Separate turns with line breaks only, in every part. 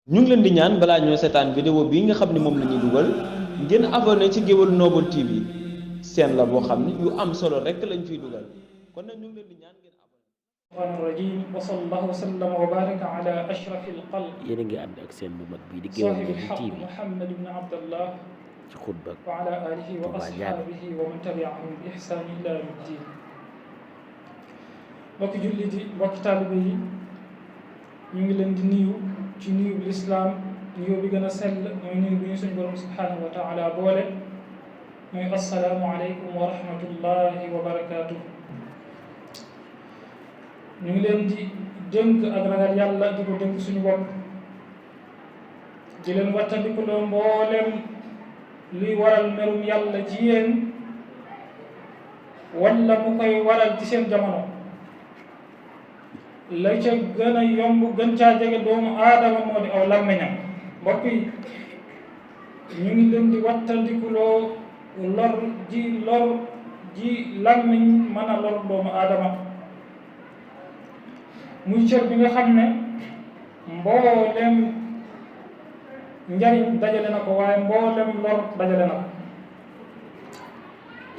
ñu ngi leen di ñaan balaa ñoo seetaan vidéo bii nga xam ne moom la ñuy dugal ngeen abonné ci Gueweul Noble TV seen la boo xam ne yu am solo rek lañ fiy dugal kon nag ñu ngi leen di ñaan ngeen abonné.
الرحمن الرجيم وصلى الله وسلم وبارك على أشرف الخلق
yéen a ngi ànd ak seen bu mag bii di Gueweul
صاحب
Noble
الحق
TV
محمد بن عبد الله
ci xutba
وعلى آله وأصحابه ومن تبعهم بإحسان إلى يوم الدين. mbokki jullit yi mbokki taalibe yi ñu ngi leen di nuyu ci nuyu bu lislaam nuyu bi gën a sell mooy nuyu bi ñu suñu borom subhanahu wa taala boole mooy assalaamu aleykum wa rahmatullahi wa barakaatuh. ñu ngi leen di dénk ak ragal yàlla di ko dénk suñu bopp di leen wattandikuloo mboolem luy waral merum yàlla ci yéen wala mu koy waral ci seen jamono. la ca gën a yomb gën caa jege doomu aadama moo di aw làmmiñam. mbokk yi ñu ngi leen di wattandikuloo lor ji làmmiñ mën a lor doomu aadama muy cër bi nga xam ne mboolem njariñ dajale na ko waaye mboolem lor dajale na ko.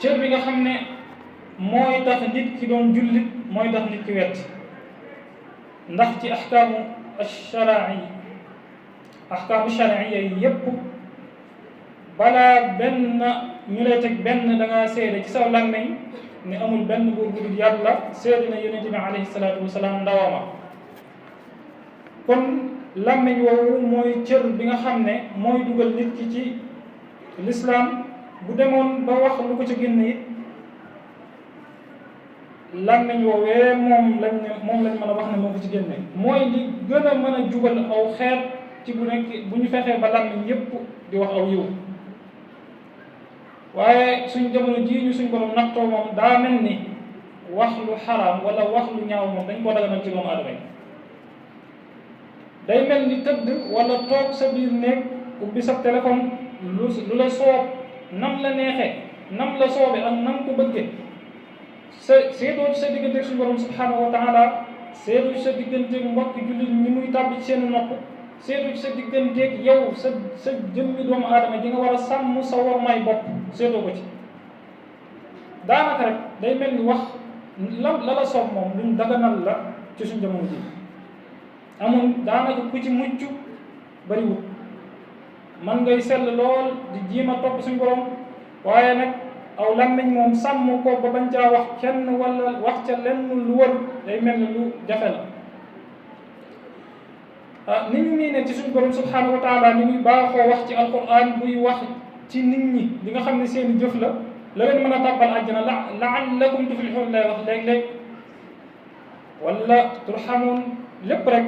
cër bi nga xam ne mooy tax nit ki doon jullit mooy tax nit ki wet ndax ci ahkaamu shari'iyya yi yépp balaa benn ñu lay teg benn da ngaa seede ci saw làmmiñ ne amul benn buur bu dul yàlla seede na yonent bi alayhi salaatu wasalaam ndawama. kon làmmiñ woowu mooy cër bi nga xam ne mooy dugal nit ki ci lislaam bu demoon ba wax lu ko ci génn it làmmiñ woowee moom lañ mën a wax ne moo ko ci génne mooy li gën a mën a jubal aw xeet ci bu ñu fexee ba làmmiñ yépp di wax aw yiw. waaye suñ jamono jii ñu suñ borom nattoo moom daa mel ni wax lu xaraam wala wax lu ñaaw moom dañ koo daganal ci doomu aadama yi. day mel ni tëdd wala toog sa biir néeg ubbi sa téléphone lu la soob nam la neexee nam la soobee ak nam ko bëggee seetoo ci sa digganteeg suñu borom subhanahu wa taala seetoo ci sa digganteeg mbokk jullit ñi muy tàbbi ci seen nopp seetoo ci sa digganteeg yow sa jëmmi doomu aadama ji nga war a sàmm sa wormaay bopp seetoo ko ci. daanaka rek day mel ni wax la soob moom luñ daganal la ci suñ jamono ji amul daanaka ku ci mucc bariwut. man ngay sell lool di jiima topp suñu borom waaye nag aw làmmiñ moom sàmm ko ba bañ caa wax kenn wala wax ca lenn lu wër day mel ni lu jafe la. ni ñu nii ne ci suñu borom subhanahu wa taala ni muy baaxoo wax ci alquran buy wax ci nit ñi li nga xam ne seeni jëf la leen mën a tàbbal àjjana la'allakum tuflihun lay wax léeg-léeg wala turhamun lépp rek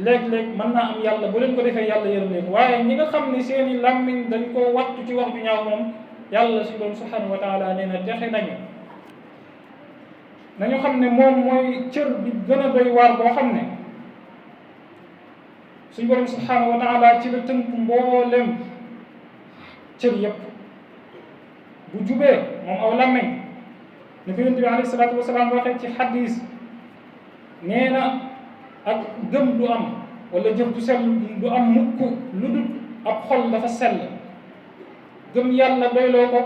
léeg-léeg mën naa am yàlla bu leen ko defee yàlla yërëm leen. waaye ñi nga xam ne seeni làmmiñ dañ koo wattu ci wax ju ñaaw moom yàlla suñu borom subhanahu wa taala nee na texe nañu xam ne moom mooy cër bi gën a doy waar boo xam ne suñu borom subhanahu wa taala ci la tënk mboolem cër yépp. bu jubee moom aw làmmiñ ni ko yonent bi alayhi salaatu wasalaam waxee ci xadis nee na ak gëm du am wala jëf du sell du am mukk lu dul ab xol dafa sell gëm yàlla doyloo ko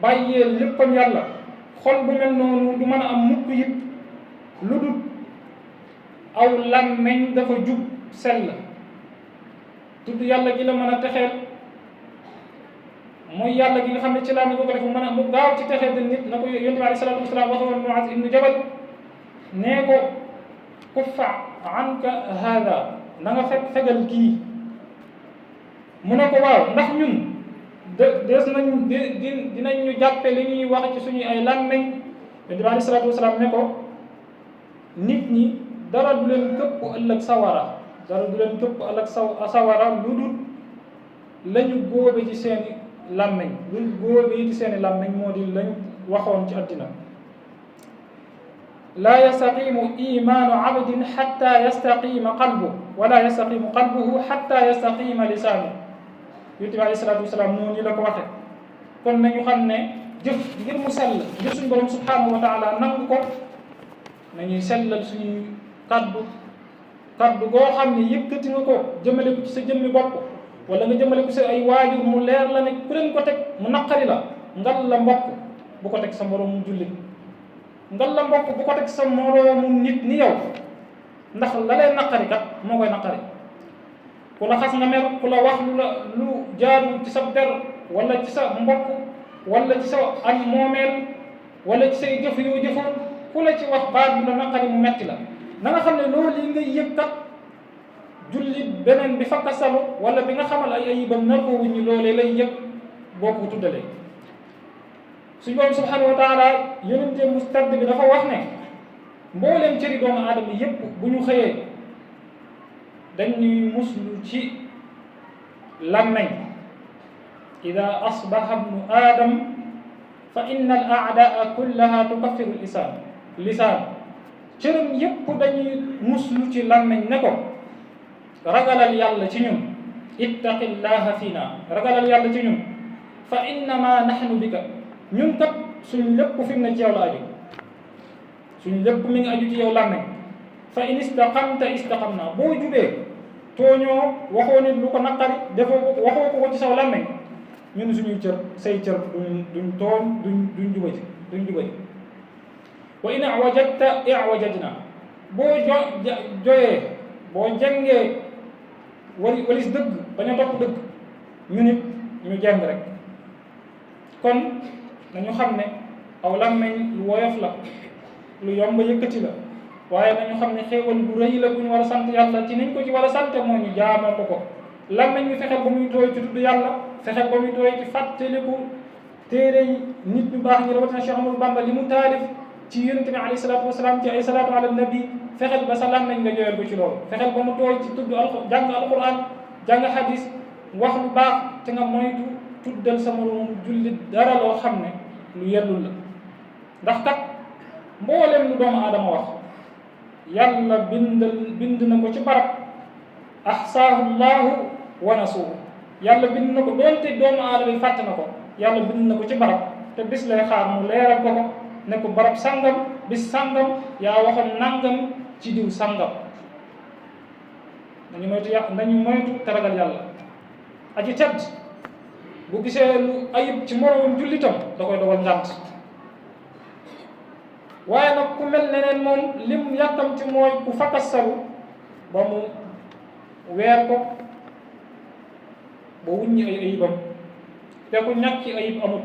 bàyyee léppam yàlla. xol bu mel noonu du mën a am mukk it lu dul aw làmmiñ dafa jub sell tudd yàlla gi la mën a texeel mooy yàlla gi nga xam ne ci làmmiñ ko def mu mën a mu gaaw ci texee de nit na ko yonent bi alayhi salaatu wasalaam waxoon Muaz ibnu Jabal nee ko kuffa anka haada na nga fegal kii. mu ne ko waaw ndax ñun dinañ ñu jàppe li ñuy wax ci suñu ay làmmiñ. yonent bi alayhi salaatu wasalaam ne ko nit ñi dara du leen këpp ëllëg sawara lu dul lañu góobe ci seeni làmmiñ lu góobe ci seeni làmmiñ moo di lañ waxoon ci àddina. laa yastaqimu imaanu abdin xatta yastaqima qalbu wala yastaqimu qalbuhu xatta yastaqima lisaanu. yonent bi alayhi salaatu wasalaam noonu la ko waxe. kon nañu xam ne jëf ngir mu sell ngir suñu borom subhanahu wa taala nangu ko nañuy sellal suñuy kàddu kaddu goo xam ne yëkkati nga ko jëmale ko ci sa jëmmi bopp wala nga jëmale ko sa ay waajur mu leer la ne ku leen ko teg mu naqari la ngal la mbokk bu ko teg sa moroomum jullit ngal la mbokk bu ko teg sa moroomum nit ni yow ndax la leen naqari kat moo koy naqari ku la xas nga mer ku la wax lu jaaru ci sa der wala ci sa mbokk wala ci sa ak moomeel wala ci say jëf yoo jëfoon ku la ci wax baat bu la naqari mu metti la na nga xam ne loolu yi nga yëg kat jullit beneen bi fakka salu wala bi nga xamal ay ayibam nar ko wuññi loolee lay yëg boo ko tuddalee suñu borom subhanahu wa taala yonente mu tedd bi dafa wax ne mbooleem cëri doomu aadama yépp bu ñu xëyee dañuy muslu ci làmmeñ ida asbaha ibnu aadam fa inna al aadaa kullaha tukaffiru lisaan cëram yépp dañuy muslu ci làmmeñ ne ko ragalal yàlla ci ñun ittaqillaha fiina ragalal yàlla ci ñun fa innama nahnu bika ñun kat suñ lépp fi mu ne ci yow la aju suñ lépp mi ngi aju ci yow làmmeñ fa in istaqamta istaqamna boo jubee tooñoo waxoo nit lu ko naqari defoo ko waxoo ko ci saw làmmeñ ñun suñuy cër say cër duñ tooñ duñ jubati wa in awajadta iwajadna boo joyee boo jengee walis dëgg bañ a topp dëgg ñu nit ñu jeng rek kon nañu xam ne aw làmmeñ lu woyof la lu yomb yëkkati la waaye nañu xam ne xéewal bu rëy la bu ñu war a sant yàlla ci niñ ko ci war a sant moo ñu jaamoo ko làmmeñ bi fexeel ba muy tooy ci tudd yàlla fexeel ba muy tooy ci fàttaliku téere yi nit ñu baax ñi rawatina Cheikh Amadou Bamba li mu taalif ci yonente bi alayhi salaatu wasalaam ci ay salaatu ala nabi fexeel ba sa làmmeñ nga jooyal ko ci loolu fexeel ba mu tooy ci tudd jàng alquran jàng hadis wax lu baax te nga moytu tuddal sa moroom jullit dara loo xam ne lu yellul la ndax kat mboolem lu doomu aadama wax yàlla bind na ko ci barab ahsaahu llahu wa nasuuhu yàlla bind na ko doonte doomu aadama yi fàtte na ko yàlla bind na ko ci barab te bis lay xaar mu leeral ko ne ko barab sangam bis sangam yaa waxoon nangam ci diw sangam nañu moytu te ragal yàlla aji tedd bu gisee lu ayib ci moroomam jullitam da koy dogal ngànt waaye nag ku mel neneen moom lim yàkkamti mooy ku fakkasalu ba mu weer ko ba wuññi ay ayibam te ku ñàkki ayib amut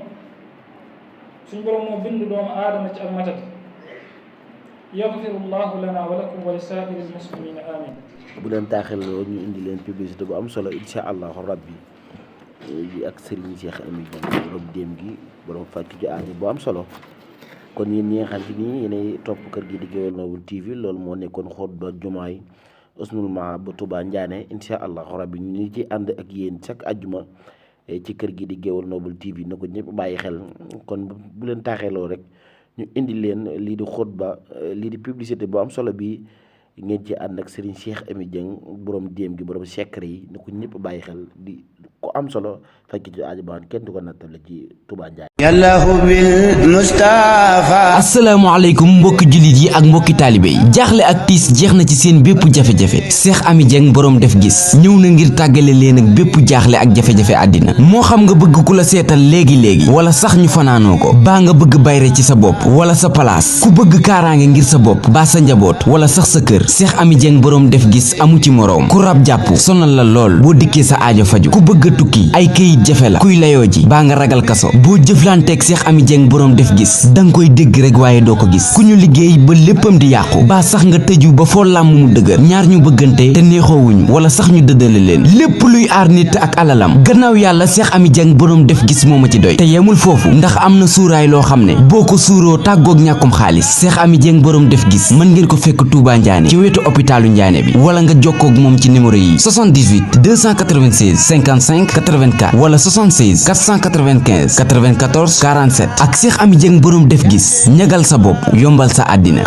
suñ borom moo bind doomu aadama ci ak matati yaghfiru llahu lana wa lakum wa li saa'iril muslimina amin
bu leen taaxeloo ñu indi leen publicité bu am solo insha allahu rabbi yi ak Serigne Cheikh Amy Dieng borom déem gi borom fàccu ci aajo bu am solo kon yéen ñi nga xam te ni yéenay topp kër gi di Gueweul Noble TV loolu moo nekkoon xutba jumaay Husnul Maab bu Touba Ndiané insha allahu rabbi ñu ngi ci ànd ak yéen chaque ajjuma ci kër gi di Gueweul Noble TV na ko ñëpp bàyyi xel kon bu leen taaxeloo rek ñu indi leen lii di xutba lii di publicité bu am solo bi ngeen ci ànd ak Serigne Cheikh Amy Dieng borom déem gi borom secret yi na ko ñëpp bàyyi xel di ko am solo fekk ci aajo baan kenn du ko nattale ci Touba Ndiané.
yàllahu bil Mustafa.
asalaamaaleykum mbokki jullit yi ak mbokki taalibe yi jaaxle ak tiis jeex na ci seen bépp jafe-jafe Cheikh Amy Dieng borom def gis ñëw na ngir tàggale leen ak bépp jaaxle ak jafe-jafe àddina moo xam nga bëgg ku la seetal léegi-léegi wala sax ñu fanaanoo ko baa nga bëgg bayre ci sa bopp wala sa palaas ku bëgg kaaraange ngir sa bopp baa sa njaboot wala sax sa kër Cheikh Amy Dieng borom def gis amu ci moroom ku rab jàpp sonal la lool boo dikkee sa aajo faju ku bëgg a tukki ay këyit jafe la kuy layoo ji baa nga ragal kaso boo jëflanteeg Cheikh Amy Dieng borom def gis danga koy dégg rek waaye doo ko gis ku ñu liggéey ba léppam di yàqu baa sax nga tëju ba foo làmm mu dëgër ñaar ñu bëggante te neexoowuñu wala sax ñu dëddale leen lépp luy aar nit ak alalam gannaaw yàlla Cheikh Amy Dieng borom def gis moo ma ci doy te yemul foofu ndax am na suuraay loo xam ne boo ko suuroo tàggoog ñàkkum xaalis Cheikh Amy Dieng borom def gis mën ngeen ko fekk Touba Ndiané ci wetu hôpitalu Ndiané bi wala nga jokkoog moom ci numéro yi 78 296 55 84 wala 76 495 94 47 ak Cheikh Amy Dieng borom def gis ñagal sa bopp yombal sa àddina